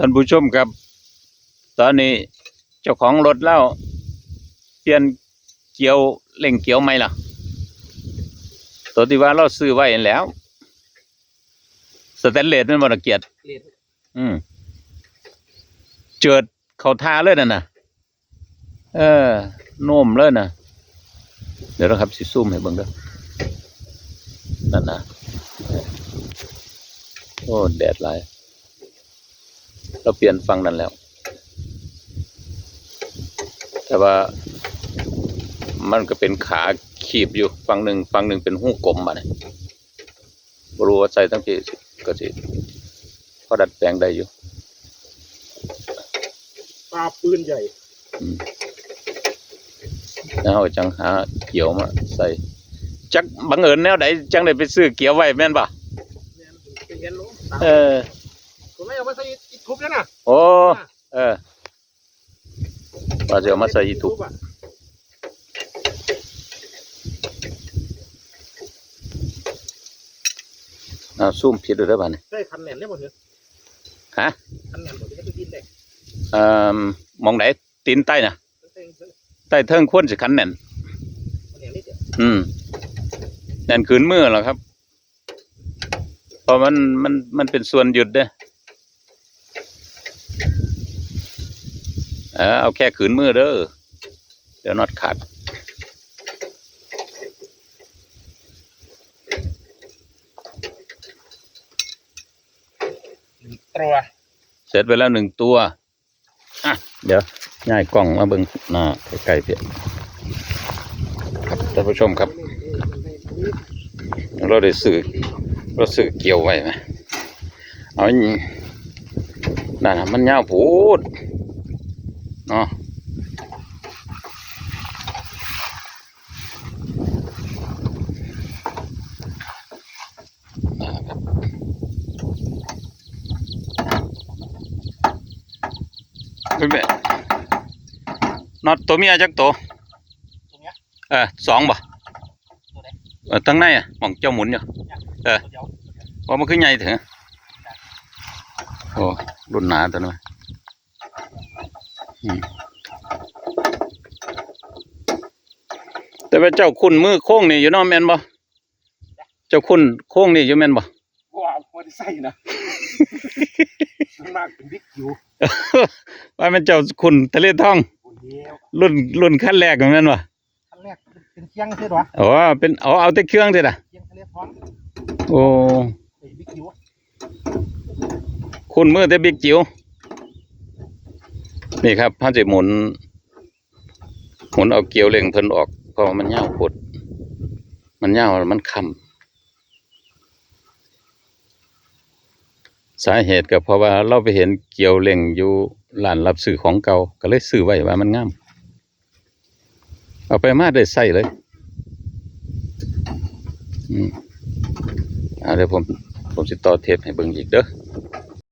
ທ່ານຜູ້ຊົມຄັບ ຕອນນີ້ເຈົ້າຂອງລົດລາວປ່ຽນກຽວ ເລັ່ງກຽວໃໝ່ລະ ໂຕທີ່ວ່າລາວຊື້ໄວ້ຫັ້ນແຫຼ້ວ ສະແຕນເລດແມ່ນບໍ່ນະກຽດ? ອືມ ເຈີດເຂົ້າທ່າເລີຍນັ້ນນະ. ເອີ ໂນ້ມເລີຍນະ. ດຽວນະຄັບ ຊິຊູມໃຫ້ເບິ່ງເດີ ນັ້ນນະ. ໂອ້ ແດດຫຼາຍ. ລາວປ່ຽນຝັ່ງນັ້ນແລ້ວ ແຕ່ວ່າມັນກໍເປັນຂາຄີບຢູ່ ຝັ່ງໜຶ່ງ ຝັ່ງໜຶ່ງເປັນຮູກົມບາດນີ້. ບໍ່ຮູ້ວ່າໃສ່ທັງພີ້ກໍຊິພໍດັດແປງໄດ້ຢູ່. ປາປືນໃຫຍ່ ອືມ ແລ້ວເຮົາຈັ່ງຫາກຽວມາໃສ່. ຈັກບັງເອີນແນວໃດຈັ່ງໄດ້ໄປຊື້ກຽວໄວ້ແມ່ນບໍ່? ແມ່ນ ໄປຮຽນລົງ ເອີ ຜົມເອົາມາໃສ່ອີກທຸບແລ້ວນະ. ໂອ້ ເອີ ວ່າຊິເອົາມາໃສ່ອີກທຸບ. ອ້າວ ຊູມຜິດແລ້ວເດີບາດນີ້. ໃສ່ຄັນແໜ້ນໄດ້ບໍ່ເຖິງ? ຮະ? ຄັນແໜ້ນບໍ່ເຖິງ ເຮັດຕີນໄດ້? ເອີ່ມ ໝ່ອງໃດ? ຕີນໃຕ້ນະ? ໃຕ້ເທິງຄວນຊິຄັນແໜ້ນ. ອືມ ແໜ້ນຂືນມືແລ້ວຄັບ. ເພາະມັນ ມັນ ມັນເປັນສ່ວນຢຸດເດ້. ເອີ ເອົາແຄ່ຂືນມືເດີ ດຽວນັອດຂາດ. ໜຶ່ງຕົວ ເສັດໄປແລ້ວໜຶ່ງຕົວ. ອ່ະ ດຽວຍ້າຍກ້ອງມາເບິ່ງໜ້າໃກ້ໆ ພີ້ ຄັບທ່ານຜູ້ຊົມຄັບ. ລາວໄດ້ຊື້ ລາວຊື້ກຽວໄວ້ນະ ເອົາ ນັ້ນນະ ມັນຍາວໂພດເນາະ. ເປັນແບບ ນັອດຕົວເມຍຈັກໂຕ? ຕົວເມຍ? ເອີ ສອງບໍ່? ຕົວໃດ? ເອີ ທາງໃນອະ ໝ່ອງເຈົ້າໝູນຢູ່. ເອີ ຕົວດຽວ ວ່າມັນຄືໃຫຍ່ແທ້. ໂອ້ ລຸ້ນໜາຕົວນັ້ນ. ອືມ ແຕ່ວ່າເຈົ້າຄຸ້ນມືໂຄ້ງນີ້ຢູ່ເນາະ ແມ່ນບໍ່? ເຈົ້າຄຸ້ນໂຄ້ງນີ້ຢູ່ແມ່ນບໍ່? ບໍ່ ບໍ່ໄດ້ໃສ່ນະ ສ່ວນມາກເປັນບິກຈິວ. ວ່າແມ່ນເຈົ້າຄຸ້ນທະເລທອງ ຄຸ້ນແລ້ວ ລຸ້ນ ລຸ້ນຄັນແລກແມ່ນບໍ່? ຄັນແລກເປັນ ເປັນຄຽງຊື່ດອກ. ອໍ ເປັນ ເອົາ ເອົາແຕ່ເຄື່ອງຊີ້ນະ ຄຽງທະເລທອງ. ໂອ້ ເປັນບິກຈິວ ຄຸ້ນມືແຕ່ບິກຈິວ. ນີ້ຄັບ ເຮົາຊິໝູນ ໝູນເອົາກຽວເລັ່ງເພິ່ນອອກ ເພາະວ່າມັນຍາວໂພດ ມັນຍາວແລ້ວມັນຄ້ຳ. ສາເຫດກໍເພາະວ່າລາວໄປເຫັນກຽວເລັ່ງຢູ່ຮ້ານຮັບຊື້ຂອງເກົ່າ ກໍເລີຍຊື້ໄວ້ວ່າມັນງາມ ເອົາໄປມາໄດ້ໃຊ້ເລີຍ. ອືມ ອ່າ ດຽວຜົມ ຜົມຊິຕໍ່ເທບໃຫ້ເບິ່ງອີກເດີ.